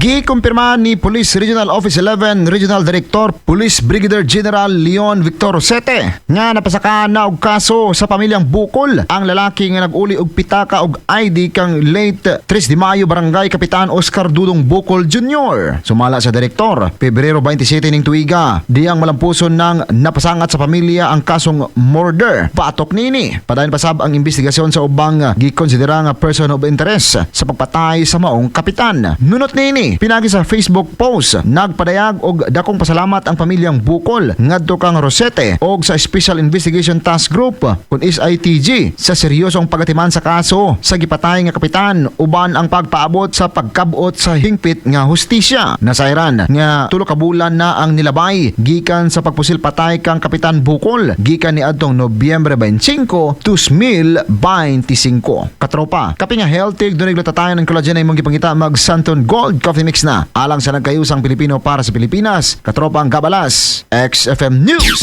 Gikumpirma ni Police Regional Office 11 Regional Director Police Brigadier General Leon Victor Rosete nga napasaka na og kaso sa pamilyang Bukol ang lalaki nga nag-uli og pitaka og ID kang late 3 de Mayo Barangay Kapitan Oscar Dudong Bukol Jr. Sumala sa direktor, Pebrero 27 ning tuiga, diyang malampuson ng napasangat sa pamilya ang kasong murder. Patok nini. Padayon pasab ang investigasyon sa ubang gikonsidera nga person of interest sa pagpatay sa maong kapitan. Nunot nini, pinagi sa Facebook post, nagpadayag og dakong pasalamat ang pamilyang Bukol ngadto kang Rosete og sa Special Investigation Task Group kun SITG sa seryosong pagatiman sa kaso sa gipatay nga kapitan uban ang pagpaabot sa pagkabot sa hingpit nga hustisya. Nasayran nga 3 ka bulan na ang nilabay gikan sa pagpusil patay kang Kapitan Bukol gikan ni adtong Nobyembre 25, 2025. Katropa, kape nga healthy, dunay glutathione and collagen ay imong gipangita, mag Santon Gold Coffee Mix na. Alang sa nagkayusang Pilipino para sa Pilipinas, Katropa ang Gabalas, XFM News.